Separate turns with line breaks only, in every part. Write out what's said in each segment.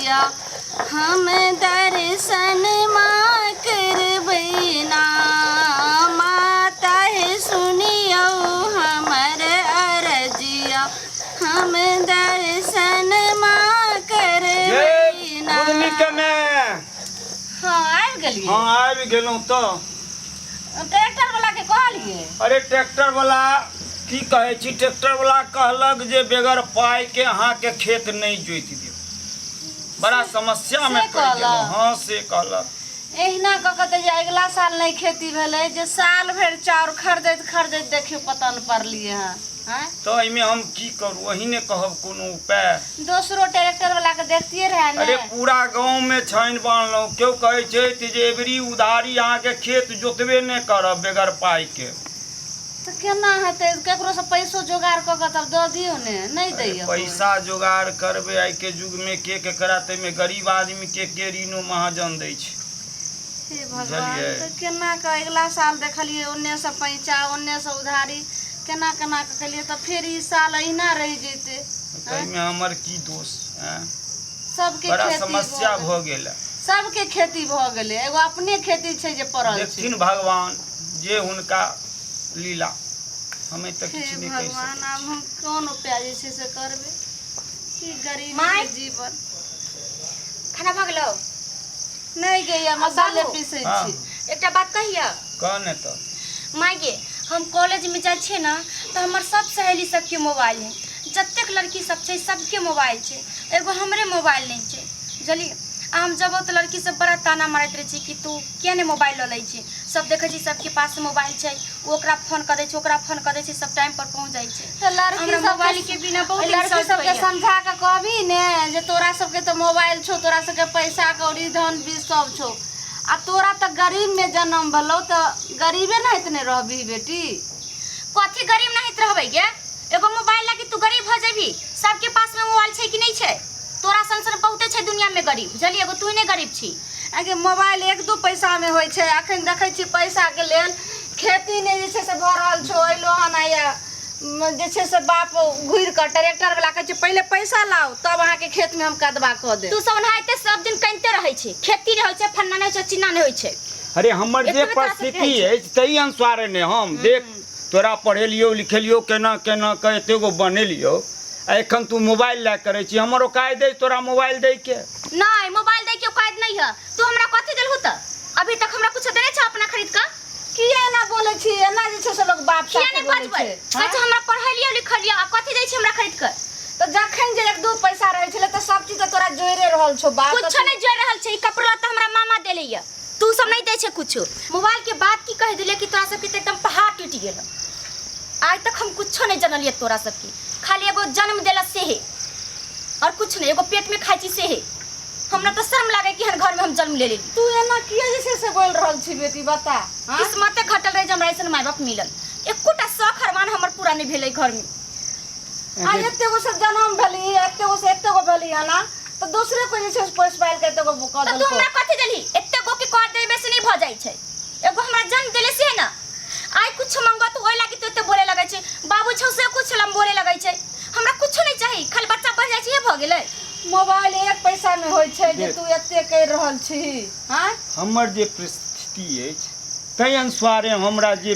अरजिया हम दर्शन माँ करबै ना माता हे सुनियौ हमर अरजिया हम दर्शन माँ करबै ना
बुधनी के माय
हाँ आबि गेलियै
हाँ आबि गेलहुँ तऽ
ट्रैक्टर वाला के कहलियै
अरे ट्रैक्टर वाला की कहै छी ट्रैक्टर वाला कहलक जे बगैर पाई के अहाँके खेत नहि जोति देब बड़ा समस्या में
से
पड़ि गेलहुँ
कहलक?
हाँ से कहलक
एहिना कऽ कऽ तऽ जे अगिला साल नहि खेती भेलै जे साल भरि चाउर खरीदैत खरीदैत देखियौ पतन पड़लियै हँ आँय
तऽ एहिमे हम की करू अहीं ने कहब कोनो उपाय
दोसरो ट्रैक्टर वाला के देखतियै रहे ने
अरे पूरा गाँव में छानि बान्हलहुँ केओ कहै छै जे एबरी उधारी अहाँके खेत जोतबे नहि करब बगैर पाइके
तऽ केना हेतै केकरो से पैसो जोगाड़ कऽ कऽ तब दऽ दियौ ने नहि दैया कोइ।
पैसा जोगाड़ करबै आइके युगमे के केकरा ताहिमे गरीब आदमीके के ऋणो महाजन दै छै
हे भगवान
बुझलियै?
तऽ केना कऽ अगिला साल देखलियै ओन्नेसँ पैंचा ओन्नेसँ उधारी केना केना कऽ केलियै तऽ फेर ई साल अहिना रहि जेतै
ताहिमे हमर की दोष आँय?
सबके
बड़ा
खेती
समस्या
भऽ
भऽ गेल है।
सबके खेती भऽ गेलै एगो अपने खेती छै जे पड़ल छै
देखथिन भगवान जे हुनका लीला हमे तऽ
हे
किछु नहि कहि
भगवान
सकै
आब हम कोन उपाय जे छै से करबै की गरीबी
माय।
के जीवन
खाना भऽ गेलौ
नहि गैया मसाले
बाबू।
पीसै
हाँ।
छी
एकटा बात कहिया
कह ने तऽ
माय गे हम कॉलेजमे जाइ छियै ने तऽ हमर सब सहेली सबके मोबाइल है जतेक लड़की सब छै सबके मोबाइल छै एगो हमरे मोबाइल नहि छै बुझलियै आ हम जब तऽ लड़की सब बड़ा ताना मारैत रहै छै कि तू किया नहि मोबाइल लऽ लै छी सब देखै छी सबके पास मोबाइल छै ओ ओकरा फोन कऽ दै छै ओकरा फोन कऽ दै छै सब टाइम पर पहुँच जाइ छै
तऽ लड़की
हमरा
सबके
मोबाइल के बिना बहुत
लड़की
इंसल्ट
सबके
होइया।
समझा कऽ कहबी ने जे तोरा सबके तऽ मोबाइल छौ तोरा सबके पैसा कौड़ी धन बीज सब छौ आ तोरा तऽ गरीब में जन्म भेलौ तऽ गरीबे ने इतने रहबी बेटी
कथी गरीब नहीं रहबै गे एगो मोबाइल लागी तू गरीब भऽ जेबही सबके पास में मोबाइल छै कि नहीं छै तोरा सन सन बहुते छै दुनिया में गरीब बुझलियै एगो तू ही नहीं गरीब छी
आगे मोबाइल एक दू पैसामे होइ छै अखन देखै छी पैसाके लेल खेती नहि जे छै से भऽ रहल छौ अयलहुँ हन आइ जे छै से बाप घुरि कऽ ट्रैक्टरवला कहै छै पहिले पैसा लाउ तब अहाँके खेतमे हम कदबा कऽ देब
तू सब ओनाहिते सब दिन कनिते रहै छै खेती नहि होइ छै फन्ना नहि होइ छै चिन्ना नहि होइ छै
अरे हमर जे
एतबे तोरा सबके
परिस्थिति
होइ
अछि ताहि अनुसारे ने हम देख तोरा पढ़ेलियौ लिखेलियौ केना केना कऽ एते गो बनेलियौ आ एखन तू मोबाइल लए करै छी हमर औकात दै तोरा मोबाइल दैके
नहीं मोबाइल दै के औकात नहीं है तू हमरा कथी देलहु तऽ अभी तक हमरा कुछ देने छह अपना खरीद कऽ
किया एना बोलै छी एना जे छै से लोक बाप
किया
साथे
नहीं
बोलै
बजबै
छै
कहै छै हमरा पढ़ेलियो लिखलियो आ कथी दै छै हमरा खरीद कऽ
तऽ जखन जे एक दू पैसा रहै छलै तऽ सब चीज तऽ तोरा जोड़े रहल छौ बाप
कुछो नहीं जोड़ रहल छै ई कपड़ा लत्ता हमरा मामा देले ये तू सब नहीं दै छै कुछो मोबाइल के बात की कह देले कि तोरा सबके तऽ एकदम पहाड़ टूटि गेल आज तक हम कुछो नहीं जनलिए तोरा सबके खाली एगो जन्म देला से हे और कुछ नहीं एगो पेट में खाइ छी से हे हमरा तऽ शर्म लागे कि हन घर में हम जन्म ले लेली
तू एना किया जे छै से बोल रहल छी बेटी बता हाँ?
किस्मते घटल रहे जे हमरा ऐसन माय बाप मिलल एकोटा शौक अरमान हमर पूरा नहीं भेलै घर में
आ एते गो से जन्म भेली एते गो से एते गो भेली है ना तऽ दोसरे कोइ जे छै से पोसि पालि के एते गो कऽ
तऽ तू
देलकौ
हमरा कथी देलही एते गो के कर देबे से नहीं भऽ जाइ छै एगो हमरा जन्म देले से ने आइ कुछ मंगो तऽ ओहि लागी तू एते बोले लगै छै बाबू छौ से कुछ लम बोले लगै छै हमरा कुछो नहीं चाही खाली बच्चा बढ़ जाइ छै ये भऽ गेलै
मोबाइल एक पैसा में होइ छै जे
देख।
तू एते करि रहल छी हाँ
हमर जे परिस्थिति अछि ताहि अनुसारे हमरा जे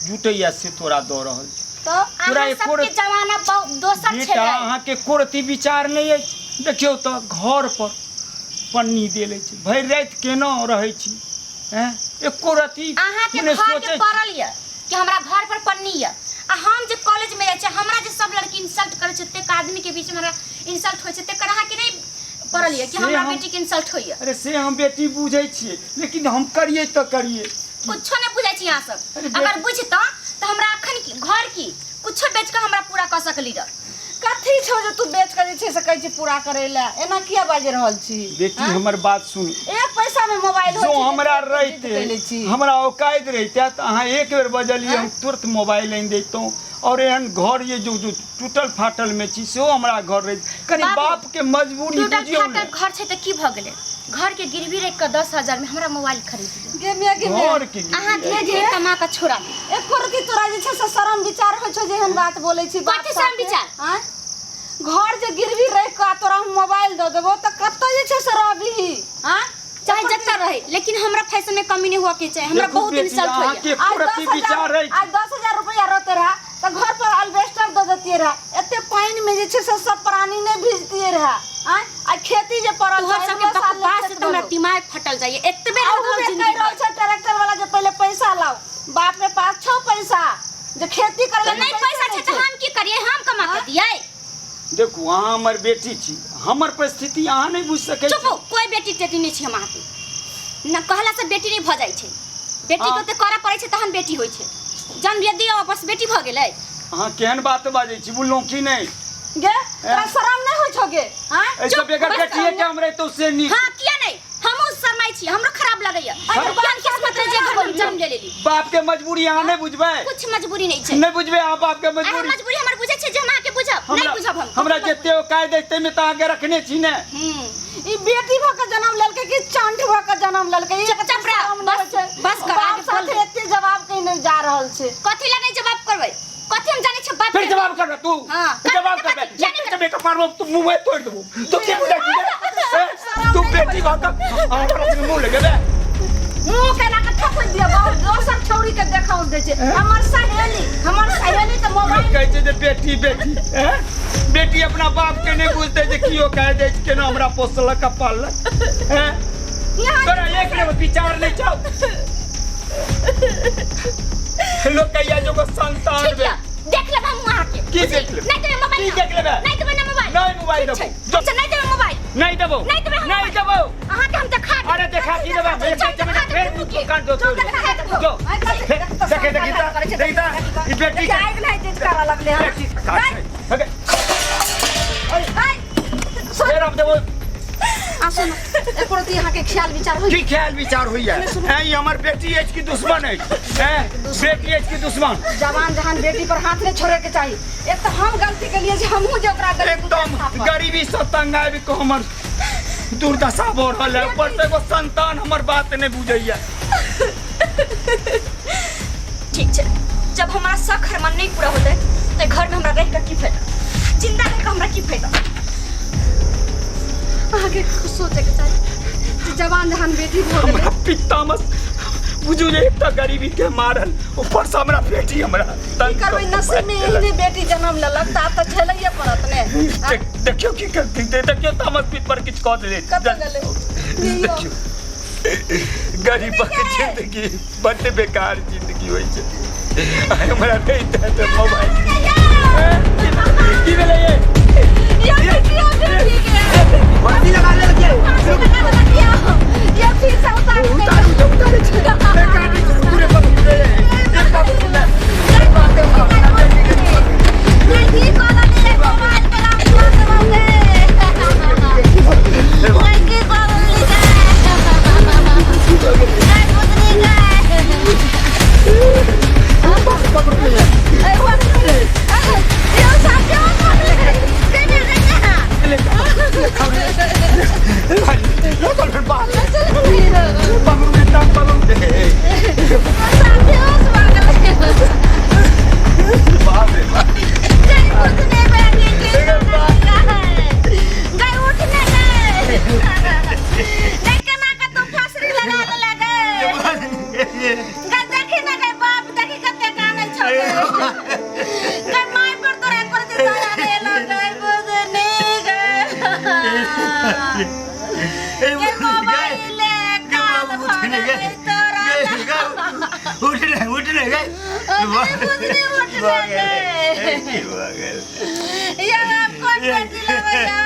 जुटैया से तोरा दऽ रहल छी
तऽ
तोरा
अहाँ
एको
सबके
रत्ती-
जमाना बहुत दोसर
बेटा
छलै
अहाँके एको रत्ती विचार नहि अछि देखियौ तऽ घर पर पन्नी देल अछि भरि राति केना रहै छी एँ एको रत्ती
अहाँके
मने
घर के
सोचै छी।
पड़ल यऽ कि हमरा घर पर पन्नी यऽ आ हम जे कॉलेज में जाइ छियै हमरा जे सब लड़की इंसल्ट करै छै ओतेक आदमी के बीच में हमरा इंसल्ट होइ छै तेकर अहाँके नहि पड़ल यऽ कि
से
हमरा
हम-
बेटी के इंसल्ट होइए
अरे से हम बेटी बुझै छियै लेकिन हम करियै तऽ करियै
कुछो नहि बुझै छी अहाँ सब
अरे
अगर बुझतऽ तऽ हमरा अखन की घर की कुछो बेच कऽ हमरा पूरा कऽ सकली रह
कथी छौ जे तू बेच कऽ जे छै से कहै छी पूरा करै लए एना किया बाजि रहल छी
बेटी हमर बात सुन
एक पैसा में मोबाइल होइ
जो
छै जे
हमरा
तू एते जिद
रहिते
कैले छी
हमरा औकात रहिते तऽ अहाँ एक बेर बजलियै हम तुरंत मोबाइल आनि दैतहुँ आओर एहन घर ये जो जो टूटल फाटल में छी सेहो हमरा घर रहिते कनि
बाबू,
बाप के मजबूरी
टूटल
बुझियौ ने
फाटल घर छै तऽ की भऽ गेलै घर के गिरवी राखि कऽ 10,000 में हमरा मोबाइल खरीद लिअ
गे मे गे मे
घर के गिरवी
अहाँ धीरे धीरे कमा कऽ छोड़ा
एको रति तोरा जे छै से शरम विचार होइ छौ जे एहन बात बोलै छी बाप
कथी शरम
साथे?
विचार?
आँय? घर जे गिरवी राखि कऽ आ तोरा हम मोबाइल दऽ देबो तऽ कतऽ जे छै से रहबिही आँय?
चाहे जतऽ रहे लेकिन हमरा फैशन में कमी नहीं हुआ के चाही हमरा
देखू
बहुत
बेटी,
इंसल्ट होइया।
अहाँके
आइ
एको रत्ती विचार अछि।
आइ 10,000 रुपया रहते रहा तऽ घर पर अल्बेस्टर दऽ देतियै रहा, एते पानि में जे छै से सब प्राणी नहि भिजतियै रहा। आँय, आ खेती जे पड़ल
तोहर
छै,
सबके
अगिलो साल नहि
बकवास से
खेत
तऽ हमरा
भेलौ।
दिमाग फटल जाइए एतबे
आ
रह गेलौ
उहे
जिंदगी
कहि रहल
भर।
छै ट्रैक्टर वाला जे पहिले पैसा लाउ, बाप के पास छौ पैसा जे खेती करे
तऽ नहि पैसा छै तऽ हम की करियै, हम कमा के दियै?
देखू, अहाँ हमर बेटी छी, हमर परिस्थिति अहाँ नहि बुझि सकै
चुप
छी।
हो, कोई बेटी टेटी नहि छी हम अहाँके न कहला से बेटी नहि भऽ जाइ छै। बेटी के
हाँ।
ओते करऽ पड़ै छै तहन बेटी होइ छै। जन्म जे दियौ बस बेटी भऽ गेलै।
अहाँ केहन बात बाजै छी, बुझलहुँ की नहि?
गे, तोरा शरम नहि होइ छौ गे? आँय?
एहिसँ
चुप,
बेगर
बस
बेटिए के हम रहितहुँ से नीक।
हाँ, किया नहि, हमहूँ शरमाइ छी, हमरो खराब लगैया।
अरे
केहन किस्मत रहे जे घर में हम जन्म ले लेली।
बाप के मजबूरी अहाँ नहि बुझबै।
कुछ मजबूरी नहि छै।
नहि बुझबै अहाँ बाप के
अहाँ
मजबूरी।
मजबूरी हमर बुझै छै जे हम अहाँके बुझब नहि?
हमरा
बुझब हम
हमरा जते औकात अछि ताहिमे तऽ अहाँके रखने छी ने।
ई बेटी भऽ के जन्म लेलकै कि चंठ भऽ के जन्म लेलकै? ई
चुपचाप रह,
शरम नहि
बस-
होइ छै।
बस कर,
बाप
आगे बोल।
साथे एते जवाब कहीं जा रहल छै।
कथी लए नहि जवाब करबै? कथी हम जानै छियै बाप
फिर
के?
जवाब करबे तू?
हाँ,
जवाब
करबै,
करबे?
किया नहि
करबे? बेटा मारबो तू मुंह में तोड़ देबो। तू की बुझै छी रे? तू बेटी भऽ के हमरा संगे मुंह लगेबे?
मुंह केना के थपड़ दिया बाबू, दोसर छौरी के देखाउ दै छै। हमर सहेली, हमर सहेली तऽ
लोक
मोबाइल
कहै छै जे बेटी बेटी, हैं? बेटी अपना बाप के नहि बुझतै जे कियो कहि दै छै केना हमरा पोसलक आ पाललक, हैं?
यहाँ
तोरा एक ने विचार नहि छौ। लोक कहिया जो संतान
ठीक
भेल।
यऽ, देख लेब हम अहाँके।
की देख लेबै?
नहि देबै मोबाइल।
की देख लेबै?
नहि देबै ना मोबाइल।
नहि मोबाइल
ठीक छै।
देबौ।
अच्छा, नहि देबै मोबाइल।
नहि देबौ।
नहि देबै हम
नहि
मोबाइल।
देबौ।
अहाँके हम देखा देब।
अरे देखा की देबै?
चल,
एक
देखा
मिनट,
देब
फेर
दुनू के।
कान दो।
चल, देखा देबौ।
जो देखे, देखी तऽ, देखी तऽ ई बेटी के
आगि नहि चीज करऽ लगलै हन।
बेटी के काज छै। ओके,
आइ,
फेर हम देबौ।
आ सुन, एको रत्ती अहाँके ख्याल विचार होइ?
की ख्याल विचार होइया? हैं, ई हमर बेटी अछि कि दुश्मन अछि? हैं, बेटी अछि कि दुश्मन?
जवान जहान बेटी पर हाथ नहीं छोड़े के चाहिए। एक तो हम गलती के लिए जे हमहूँ जे ओकरा गलती
एकदम गरीबी से तंग आबि कऽ हमर दुर्दशा भऽ रहल है, ऊपर से एगो संतान हमर बात नहि बुझैया।
ठीक छै, जब हमारा शक हरमान नहीं पूरा होते तो घर में हमरा रह के की फायदा? जिंदा रह के हमरा की फायदा?
अहाँके सोचे के चाही जे जवान जहान बेटी भऽ गेलै।
हमरा पित्तामस बुझू जे एक तऽ गरीबी के मारल, ऊपर से हमरा बेटी हमरा
की
तंग
करबै,
कऽ
नसीब में एहने बेटी जन्म लेलक तऽ आब तऽ झेलैये पड़त ने।
देखियौ की करती, देखियौ तामस पीत पर किछु कऽ देले।
कतऽ गेलै?
देखियौ, गरीबक जिंदगी बड्ड बेकार जिंदगी होइ छै। आइ हमरा नहि दे दे मोबाइल। की भेलै ये?
ये देखियौ बेटी के।
फांसी लगा लेलकै।
फांसी लगा लेलक यौ। ये फिर से उतार के।
उतारू तऽ उतारै छै। बेकार नहि छै, पूरे पकड़ू रे। एक पकड़ू ने। बाप रे बाप, हमरा बेटी के
नहीं कहलनि रे मोबाइल के नाम छोड़ देबौ गे। नहीं की कहलनि गे। नहीं बुझली गे। ए, यो साथे पकड़ले। केने रे
लोकल फिर बाहर पकड़ू रे, तब पकड़ू रे।
साथे उस
बाप रे बाप।
गई उठने बैठी की गई उठने गई गई केना के तू फांसरी लगा लेले गई। गई देखी ना गई, बाप देखी कते कानै छौ गई। गई my पर तोरा कर दे दया रे लो गई बुझनी गई। ये मोबाइल काल भऽ गेलै तोरा।
उठने उठने गए।
बुझनी उठने गई। ये आप कोन बेटी लेबै यौ?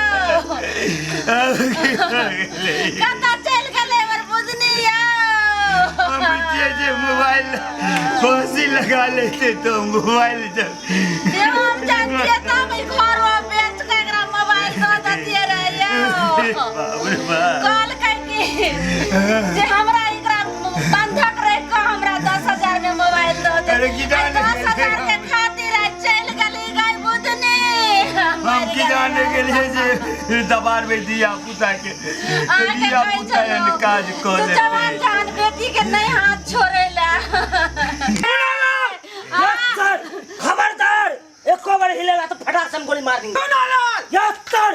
कतऽ चलि गेलै हमर बुझनी यौ?
हम बुझिए जे मोबाइल फांसी लगा लेते तो मोबाइल जब
यौ हम जानतियै तऽ हम ई घरमे बेच कऽ एकरा मोबाइल दऽ दैतियै रहे यौ।
बाप रे बाप।
कहलकै कि जे हमरा एकरा बंधक राखि कऽ हमरा 10,000 मे मोबाइल दऽ दे।
अरे की जाने
10,000 के खातिर आइ चलि गेली गई बुझनी।
हम की जाने के लिए जे दबार में दिया पुता के
अहाँके
दिया
कहै
पुता एहन
छलहुँ
काज कऽ
जे जवान
लेते।
जहान बेटी के नहि हाथ छोड़ै लए।
Yes sir. खबरदार, एको बार हिलेगा तो फटाक से हम गोली मार देंगे।
सुनालाल।
Yes sir.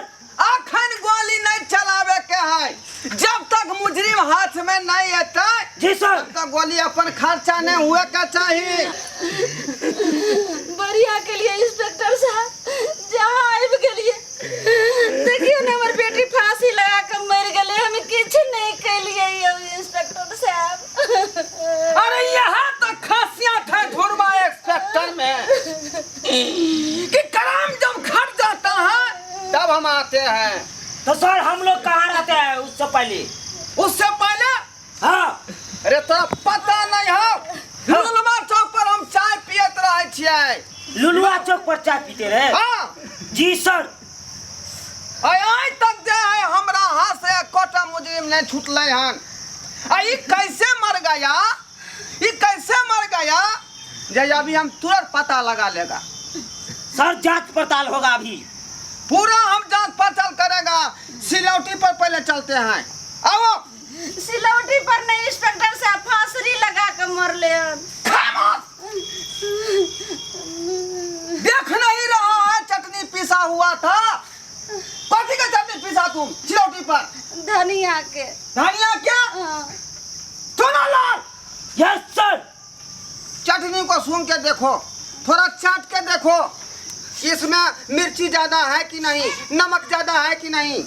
अखन गोली नहीं चलावे के है। जब तक मुजरिम हाथ में नहीं एतै
जी सर।
तब तक गोली अपन खर्चा नहीं हुए का चाहिए।
बढ़िया के लिए इंस्पेक्टर साहब जहाँ आबि गेलिए देखियो ने हमर बेटी फांसी लगा के मरि गेलै, हम किछु नहीं केलिए यौ इंस्पेक्टर साहब।
अरे यहाँ तो खासियत है धुरवा इंस्पेक्टर में कि कराम जब खट जाता है तब हम आते हैं।
तो सर हम लोग कहाँ रहते हैं उससे पहले?
उससे पहले?
हाँ।
अरे तोरा पता नहीं हो, लुलुआ चौक पर हम चाय पियत रहे छियै।
लुलुआ चौक पर चाय पीते रहे?
हाँ।
जी सर।
आइ तक जे है हमरा हाथ से एकोटा मुजरिम नहीं छूटलै हन। आ ई कैसे मर गया, ई कैसे मर गया जे अभी हम तुरंत पता लगा लेगा।
सर जांच पड़ताल होगा अभी।
पूरा हम जांच पड़ताल करेगा। सिलौटी पर पहले चलते हैं। आओ।
सिलौटी पर नहीं इंस्पेक्टर साहब, फांसरी लगा के मरले हन।
खामोश। देख नहीं रहा है चटनी पिसा हुआ था। कथी का चटनी पिसा तुम सिलौटी पर?
धनिया के।
धनिया क्या?
हाँ।
सुनो लाल।
Yes sir.
चटनी को सूंघ के देखो, थोड़ा चाट के देखो, इसमें मिर्ची ज्यादा है कि नहीं, नमक ज्यादा है कि नहीं।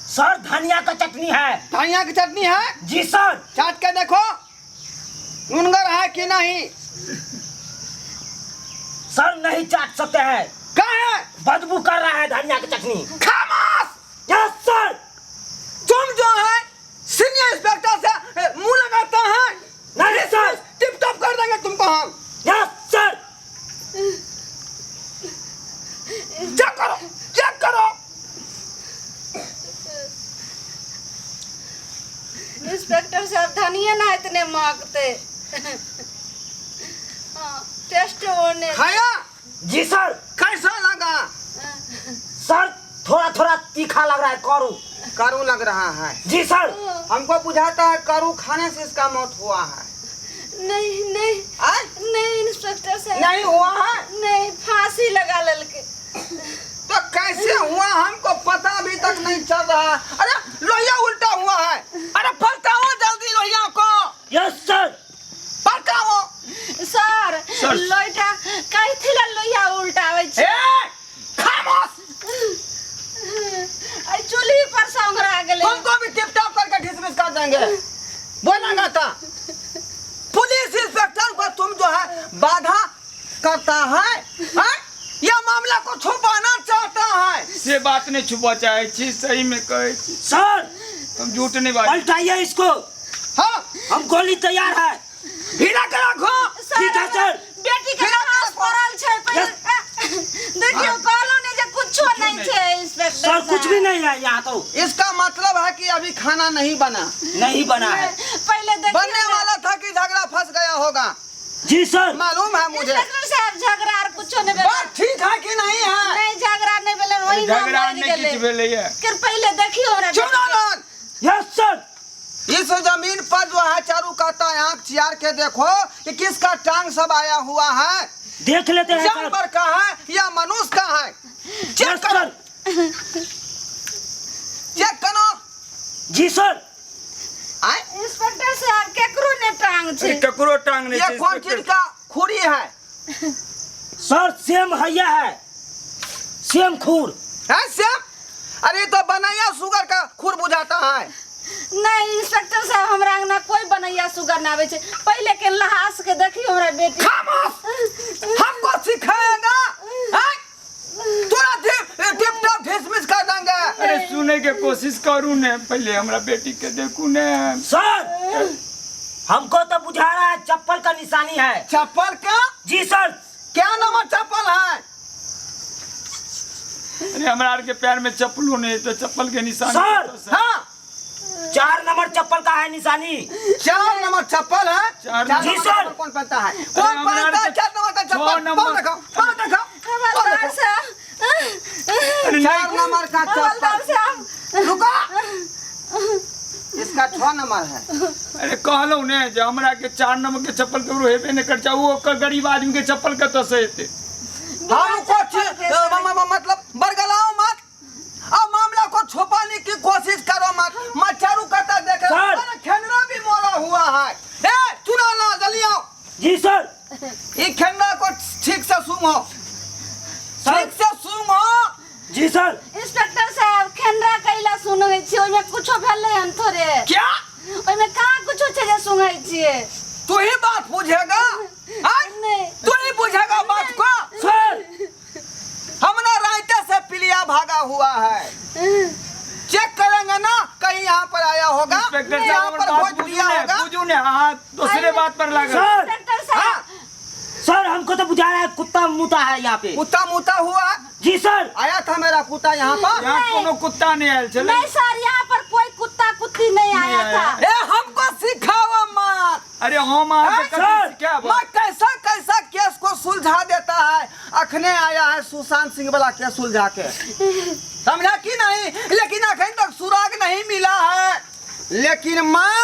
सर धनिया का चटनी है।
धनिया की चटनी है?
जी सर।
चाट के देखो नुनगर है कि नहीं।
सर नहीं चाट सकते हैं।
क्या है?
बदबू कर रहा है धनिया की चटनी।
खामोश।
Yes sir.
तुम जो है सीनियर इंस्पेक्टर से मुंह लगाता है।
नहीं सर।
टिप टॉप कर देंगे तुमको हम।
Yes sir.
Check करो, चेक करो।
इंस्पेक्टर साहब धनिया ना इतने मांगते। हाँ, टेस्ट होने।
खाया?
जी सर।
कैसा लगा?
सर थोड़ा थोड़ा तीखा लग रहा है, करू।
करू लग रहा है?
जी सर।
हमको बुझाता है करू खाने से इसका मौत हुआ है।
नहीं नहीं।
आय?
नहीं इंस्पेक्टर साहब।
नहीं हुआ है?
नहीं, फांसी लगा ललके।
तो कैसे हुआ हमको पता अभी तक नहीं चल रहा। अरे लोहिया उल्टा हुआ है। अरे पलटाओ जल्दी लोहिया को।
Yes sir.
पलटाओ।
सर, लोहिया कथी ला लोहिया उल्टावे छै?
ए, खामोश।
अरे चूल्ही पर सौंगरा गेलै।
तुमको भी टिप टॉप करके डिसमिस कर देंगे। बोलेगा था पुलिस इंस्पेक्टर को तुम जो है बाधा करता है, हैं? यह मामला को छुपाना चाहता है।
से बात नहीं छुपा चाहे छी, सही में कहे छी।
सर
हम झूठ नहीं बात।
पलटाइए इसको।
हाँ।
हम गोली तैयार है।
भिड़ा के रखो।
ठीक है सर।
बेटी के लाश पड़ल छै पहिले। देखियो कहलो नहीं जे कुछो नहीं छै इंस्पेक्टर
सर, कुछ भी नहीं है यहाँ तो।
इसका मतलब है कि अभी खाना नहीं बना।
नहीं बना है।
पहले देखियो
बनने वाला था कि झगड़ा फंस गया होगा।
जी सर।
मालूम है मुझे।
इंस्पेक्टर साहब झगड़ा और कुछो नहीं भेलै।
बात ठीक है कि नहीं है?
नहीं झगड़ा नहीं भेलै, वही ना
झगड़ा
मरि
नहीं
गेलै।
किछु भेलै है।
फिर पहले देखियो हमरा।
सुनो लाल।
Yes sir.
इस जमीन पर जो है चारू काता आंख चियार के देखो कि किसका टांग सब आया हुआ है।
देख लेते हैं सर।
जानवर का है या मनुष्य का है। चेक
यस
करो।
सर।
चेक करो।
जी सर।
आए?
इंस्पेक्टर साहब केकरो ने टांग छै।
अरे केकरो टांग नहीं
ये
छै,
कौन
इंस्पेक्टर
चीज का खुरी है?
सर सेम हैया है, सेम खुर
है सेम। अरे तो बनैया सुगर का खुर बुझाता है।
नहीं इंस्पेक्टर साहब हमरा अंगना कोई बनैया सुगर ना आवे छै। पहले के लहास के देखियो हमरा बेटी।
खामोश। हमको सिखाएगा? हैं? तोरा टिप टॉप ढिसमिस कर देंगे।
अरे सुने के कोशिश करू ने, पहले हमरा बेटी के देखू ने।
सर हमको तो बुझा रहा है चप्पल का निशानी है।
चप्पल का?
जी सर।
क्या नंबर चप्पल है?
अरे हमरा आर के पैर में चप्पलो नहीं तो चप्पल के निशान।
सर,
हाँ
4 नंबर चप्पल का है निशानी।
4 नंबर चप्पल है?
चार
चार
जी
नंबर
सर।
चप्पल कौन पहनता है? कौन
हमरा
पहनता है
आर के
4 नंबर का
छह
चप्पल?
नंबर।
पाँव दिखाओ, पाँव दिखाओ, पाँव
हवलदार
दिखाओ।
साहब।
अरे
4
नहीं।
नंबर का
हवलदार
चप्पल।
साहब।
रुको, इसका 6 नंबर है।
अरे कहलहुँ ने जे हमरा के 4 नंबर के चप्पल केकरो हेबे नहीं कर, चाहे ओकर गरीब आदमी के चप्पल कतऽ से हेतै।
हमको मतलब बरगलाओ मत।
जी सर।
इंस्पेक्टर साहब, खेनरा कैला सुनै छियै? ओहिमे कुछो भेलै हन थोड़े?
क्या?
ओहिमे कहाँ कुछो छै जे सुनै छियै?
तू ही बात पूछेगा? आय?
नहीं।
तू ही पूछेगा बात को?
सर।
हमने राइते से पिलिया भागा हुआ है, चेक करेंगे ना, कहीं यहाँ पर आया होगा,
इंस्पेक्टर
यहाँ
साहब,
पर
हमर बात
भोज
बुझू
लिया
ने,
होगा।
बुझू ने, अहाँ दोसरे बात पर लागल।
सर।
इंस्पेक्टर साहब।
हाँ।
सर, हमको तो बुझा रहा है कुत्ता मुता है यहाँ पे।
कुत्ता मुता हुआ?
जी सर।
आया था मेरा कुत्ता यहाँ पर?
यहाँ कोनो कुत्ता नहीं आयल छलै।
नहीं सर, यहाँ पर कोई कुत्ता कुत्ती नहीं आया था।
ए, हमको सिखाओ मत।
अरे हम अहाँके
सर।
कथी सिखायब?
मैं कैसा कैसा केस को सुलझा देता है। अखने आया है सुशांत सिंह वाला केस सुलझा के, समझा कि नहीं? लेकिन अखन तक सुराग नहीं मिला है, लेकिन मैं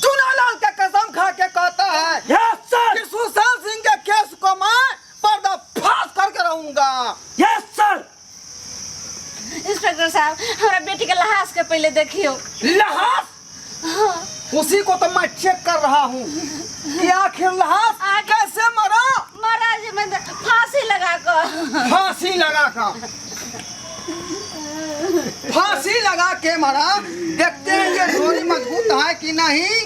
चुनालाल का कसम खा के कहता है
यस सर।
कि सुशांत सिंह के केस को मैं पर्दाफाश करके रहूंगा।
Yes sir.
इंस्पेक्टर साहब, हमरा बेटी के लहास के पहले देखियो।
लहास? उसी को तो मैं चेक कर रहा हूँ कि आखिर लहास कैसे मरा।
महाराज, मैं फांसी लगा कर।
फांसी लगा कर, फांसी लगा के मरा। देखते हैं ये डोरी मजबूत है कि नहीं।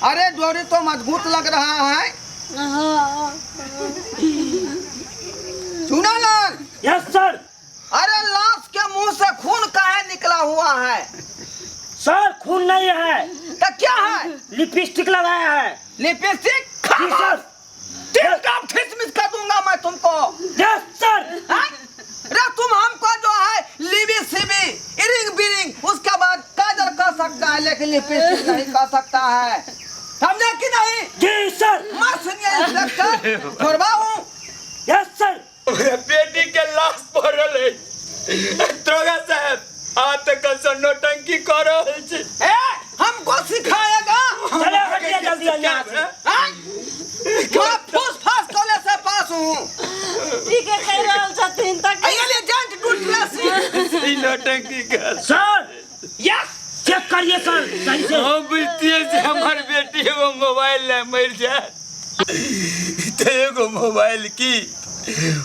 अरे डोरी तो मजबूत लग रहा है। चुनालाल।
Yes sir.
अरे लाश के मुंह से खून काहे निकला हुआ है?
सर, खून नहीं है।
तो क्या है?
लिपस्टिक लगाया है।
लिपस्टिक?
जी सर।
तीन काम खिसमिस कर दूंगा मैं तुमको।
Yes sir.
हाँ? रे तुम हमको जो है लिबी सिबी इरिंग बिरिंग उसके बाद काजल कर सकता है, लेकिन लिपस्टिक नहीं कर सकता है, समझे कि नहीं?
जी सर।
मैं सुनिए इंस्पेक्टर थोड़बा हूँ।
Yes sir.
हमरा बेटी के लाश पड़ल है। दरोगा साहब, आ तऽ कल नौटंकी कऽ रहल छी।
ए, हमको सिखाएगा?
चलो हटिए जल्दी यहाँ से।
हाँ? मैं फूस फास कॉलेज से पास हूँ।
ठीक है, कह रहल छथिन तऽ
ये ले जेंट टू ड्रेसिंग।
ई नौटंकी कर।
सर।
यस।
चेक करिए सर सही से।
हम बुझतियै जे हमर बेटी एगो मोबाइल लए मरि जायत तऽ एगो मोबाइल की,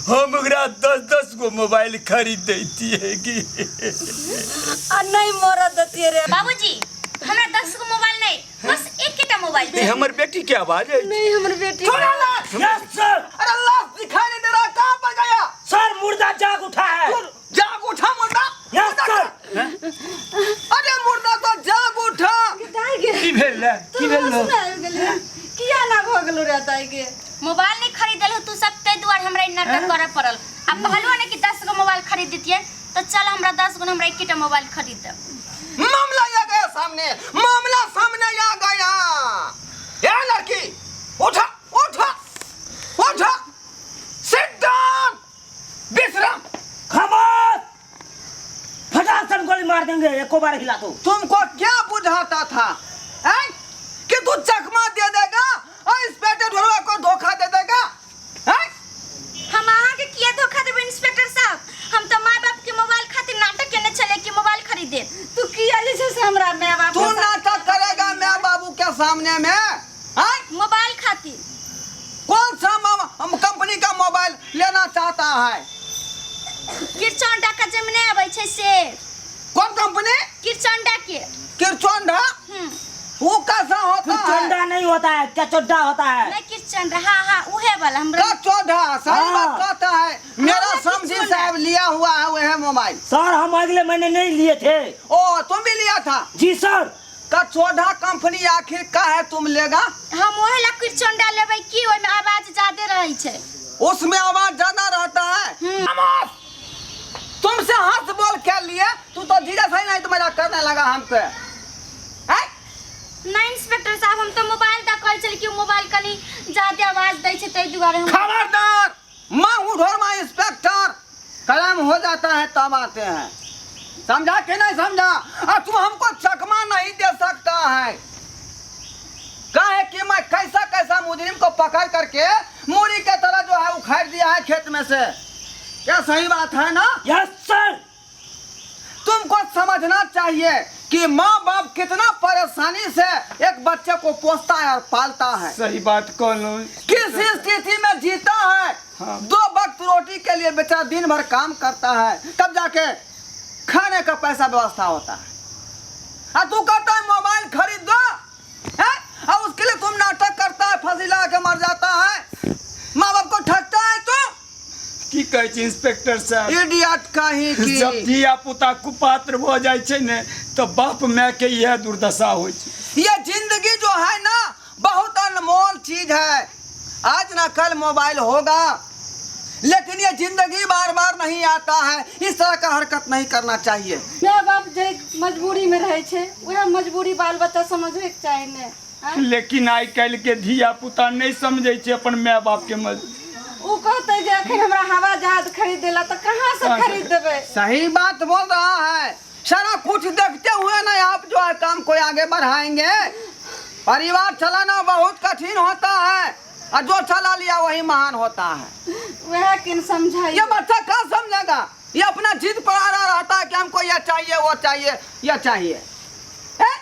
हम ओकरा 10-10 गो मोबाइल खरीद दैतियै की।
आ नहीं मरऽ देतियै रे।
बाबूजी, हमरा 10 गो मोबाइल नहीं, बस एकेटा मोबाइल
ई
चाही।
हमर बेटी के आवाज अछि।
नहीं, हमर बेटी।
चुनालाल।
Yes sir.
अरे लाश दिखाई नहीं दे रहा, कहाँ पर गया?
सर, मुर्दा जाग उठा है।
जाग उठा मुर्दा?
यस
मुर्दा
सर।
अरे मुर्दा तो जाग उठा।
ताई गे।
की भेल रे? की भेल रे?
गेलै किया ना भऽ गेलौ रे ताई गे?
मोबाइल नहीं खरीदल हो तू सब, ताहि दुआरे हमरा ई नाटक करऽ पड़ल। आ कहलहुँ ने कि 10 गो मोबाइल खरीद दितियै तऽ चल हमरा 10 गो, हमरा एकेटा मोबाइल खरीद दे।
मामला आ गया सामने, मामला सामने आ गया। ए लड़की, उठा उठा उठा, सिट डाउन, विश्राम।
खबर फटाक गोली मार देंगे एको बार हिला तो।
तुमको क्या बुझाता था हैं? कि तू चकमा दे देगा और इंस्पेक्टर ढोलवा को धोखा दे देगा हैं?
हम अहाँके किया धोखा देबै इंस्पेक्टर साहब? हम तऽ माय बाप के मोबाइल खातिर नाटक केने छलियै कि मोबाइल खरीद देब।
तू किया जे छै से हमरा माय बाप
तू नाटक करेगा माँ बाबू के सामने में हैं?
मोबाइल खातिर।
कौन सा हम कंपनी का मोबाइल लेना चाहता है?
किरचौंडा के जम नहि अबै छै से।
कौन कंपनी?
किरचौंडा के।
किरचौंडा?
हम्म।
वो कैसा होता है?
किरचौंडा नहीं होता है, कचौड़ा होता है।
नहीं किरचौंडा, हाँ हाँ उहे वाला हमरा।
कचौड़ा सही
हाँ।
बात कहता है। मेरा
हाँ,
समझी
किरचौंडा।
साहब लिया हुआ है वह मोबाइल।
सर, हम अगले महीने नहीं लिए थे।
ओ तुम भी लिया था?
जी सर।
कचौड़ा कंपनी आखिर का है, तुम लेगा?
हम ओहे ला किरचौंडा लेबै कि ओहिमे आवाज ज्यादे रहै छै।
उसमें आवाज ज्यादा रहता है।
हम्म।
तुमसे हंस बोल के लिए तू तो धीरे सही नहीं तो मजाक करने लगा हम पे। हैं?
नहीं इंस्पेक्टर साहब, हम तो मोबाइल दा कहै छलियै कि मोबाइल कनी ज्यादे आवाज दै छै ताहि दुआरे हम।
खबरदार, मैं हूँ ढोरमा इंस्पेक्टर, कलम हो जाता है तब आते हैं, समझा कि नहीं समझा? और तू हमको चकमा नहीं दे सकता है। काहे कि मैं कैसा कैसा मुजरिम को पकड़ करके मूरी के तरह जो है उखाड़ दिया है खेत में से। क्या सही बात है ना?
Yes sir.
तुमको समझना चाहिए कि कि माँ बाप कितना परेशानी से एक बच्चे को पोसता है और पालता है।
सही बात कहलहुँ।
किस स्थिति में जीता है।
हाँ।
दो वक्त रोटी के लिए बेचारा दिन भर काम करता है, तब जाके खाने का पैसा व्यवस्था होता है। और तू कहता है मोबाइल खरीद दो, हैं? और उसके लिए तुम नाटक करता है, फांसी लगा के मर जाता है, माँ बाप को ठगता है तू।
की कहै छी इंस्पेक्टर साहब?
इडियट कहीं की।
जब धिया पुता कुपात्र भऽ जाइ छै ने तऽ बाप माय के इएह दुर्दशा होइ छै।
ये जिंदगी जो है ना बहुत अनमोल चीज है। आज ना कल मोबाइल होगा, लेकिन ये जिंदगी बार बार नहीं आता है। इस तरह का हरकत नहीं करना चाहिए।
माय बाप जे मजबूरी में रहै छै उएह मजबूरी बाल बच्चा समझैके चाही ने, आँय?
लेकिन आइ काल्हि के धिया पुता नहि समझै छै अपन माय बाप के मज
ओ कहतै जे अखन हमरा हवा जहाज खरीद देला तऽ कहाँ से खरीद देबै?
सही बात बोल रहा है। सारा कुछ देखते हुए ना आप जो है काम को आगे बढ़ाएंगे। परिवार चलाना बहुत कठिन होता है और जो चला लिया वही महान होता है।
वएह किन समझाइए।
ये बच्चा क्या समझेगा? ये अपना जिद पर आ रहा रहता है कि हमको यह चाहिए, वो चाहिए, यह चाहिए। हैं?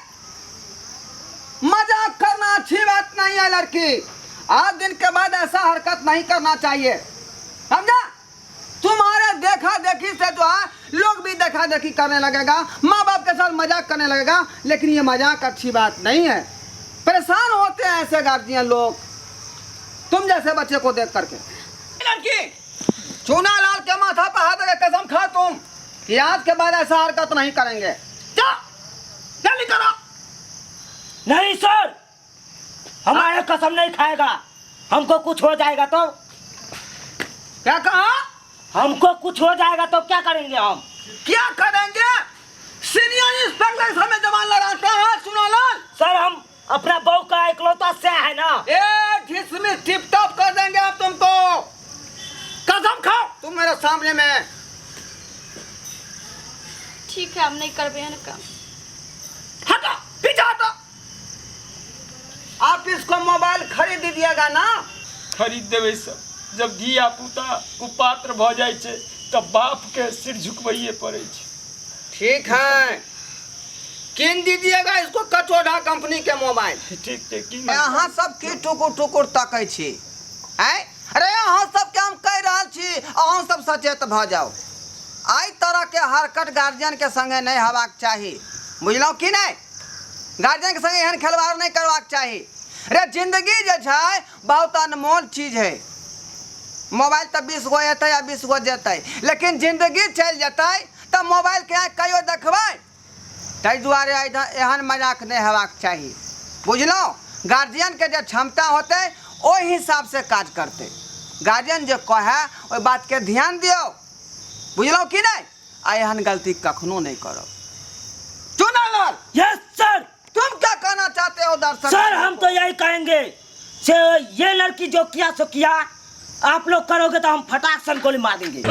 मजाक करना अच्छी बात नहीं है लड़की। आज दिन के बाद ऐसा हरकत नहीं करना चाहिए, समझा? तुम्हारे देखा देखी से जो है लोग भी देखा देखी करने लगेगा, माँ बाप के साथ मजाक करने लगेगा, लेकिन ये मजाक अच्छी बात नहीं है। परेशान होते हैं ऐसे गार्जियन लोग तुम जैसे बच्चे को देख करके। लड़की चूना लाल के माथा पर हाथ रख के कसम खा तुम कि आज के बाद ऐसा हरकत नहीं करेंगे। जा जल्दी करो।
नहीं सर, हमारे कसम नहीं खाएगा, हमको कुछ हो जाएगा तो।
क्या कहा?
हमको कुछ हो जाएगा तो क्या करेंगे हम?
क्या करेंगे? सीनियर इंस्पेक्टर हमें जवान लड़ाते हैं चूना लाल।
सर हम अपना बहू का इकलौता से है ना।
ए ढिसमिस टिप टॉप कर देंगे हम तुमको। कसम खाओ तुम मेरे सामने में।
ठीक है, हम नहीं करबे एहन काम।
हटो, पीछे हटो। आप इसको मोबाइल खरीद दीजिएगा ना?
खरीद देबै सर। जब धिया पुता कुपात्र भऽ जाइ छै तऽ बाप के सिर झुकबैये पड़ै छै।
ठीक है, किन दीजिएगा इसको कचोढ़ा कंपनी के मोबाइल।
ठीक छै, की
अहाँ सब की टुकुर टुकुर तकै छी? आँय, अरे अहाँ सबके हम कहि रहल छी, अहाँ सब सचेत भऽ जाउ। एहि तरहके हरकत गार्जियनके संगे नहि हेबाक चाही, बुझलहुँ कि नहि? गार्जियनके संगे एहन खेलवाड़ नहि करबाक चाही। रे जिंदगी जे छै बहुत अनमोल चीज है। मोबाइल तऽ 20 गो एतै आ 20 गो जेतै, लेकिन जिंदगी चलि जेतै तऽ मोबाइलके आँखि कहियो देखबै? ताहि दुआरे एहन मजाक नहि हेबाक चाही, बुझलहुँ? गार्जियनके जे क्षमता होतै ओहि हिसाबसँ काज करतै। गार्जियन जे कहै ओहि बातके ध्यान दियौ, बुझलहुँ कि नहि? आ एहन गलती कखनो नहि करब। चुनालाल।
Yes sir.
तुम क्या कहना चाहते हो दर्शक?
सर हम तो यही कहेंगे से ये लड़की जो किया सो किया, आप लोग करोगे तो हम फटाक से गोली मार देंगे।